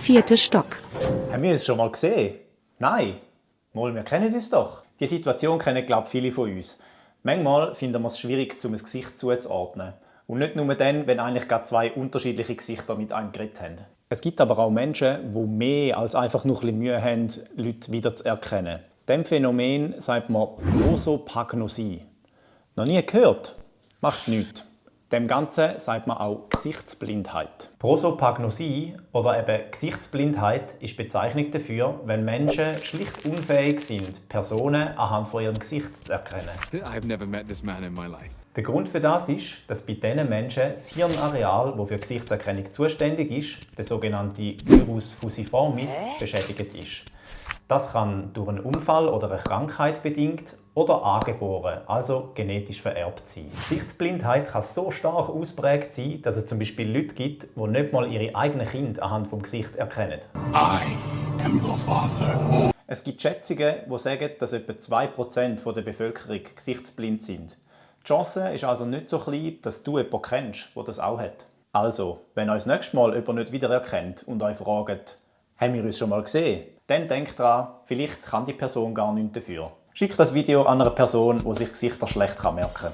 Vierter Stock. Haben wir es schon mal gesehen? Nein. Mal, wir kennen uns doch. Die Situation kennen, glaube ich, viele von uns. Manchmal finden wir es schwierig, um ein Gesicht zuzuordnen. Und nicht nur dann, wenn eigentlich gerade zwei unterschiedliche Gesichter mit einem geredet haben. Es gibt aber auch Menschen, die mehr als einfach nur ein bisschen Mühe haben, Leute wieder zu erkennen. Dem Phänomen sagt man Prosopagnosie. Noch nie gehört? Macht nichts. Dem Ganzen sagt man auch Gesichtsblindheit. Prosopagnosie oder eben Gesichtsblindheit ist Bezeichnung dafür, wenn Menschen schlicht unfähig sind, Personen anhand von ihrem Gesicht zu erkennen. I've never met this man in my life. Der Grund für das ist, dass bei diesen Menschen das Hirnareal, das für Gesichtserkennung zuständig ist, der sogenannte Gyrus fusiformis, beschädigt ist. Das kann durch einen Unfall oder eine Krankheit bedingt oder angeboren, also genetisch vererbt sein. Gesichtsblindheit kann so stark ausprägt sein, dass es zum Beispiel Leute gibt, die nicht mal ihre eigenen Kinder anhand vom Gesicht erkennen. I am your father. Es gibt Schätzungen, die sagen, dass etwa 2% der Bevölkerung gesichtsblind sind. Die Chance ist also nicht so klein, dass du jemanden kennst, der das auch hat. Also, wenn euch das nächste Mal jemand nicht wiedererkennt und euch fragt, haben wir uns schon mal gesehen? Dann denkt daran, vielleicht kann die Person gar nichts dafür. Schickt das Video an eine Person, die sich Gesichter schlecht merken kann.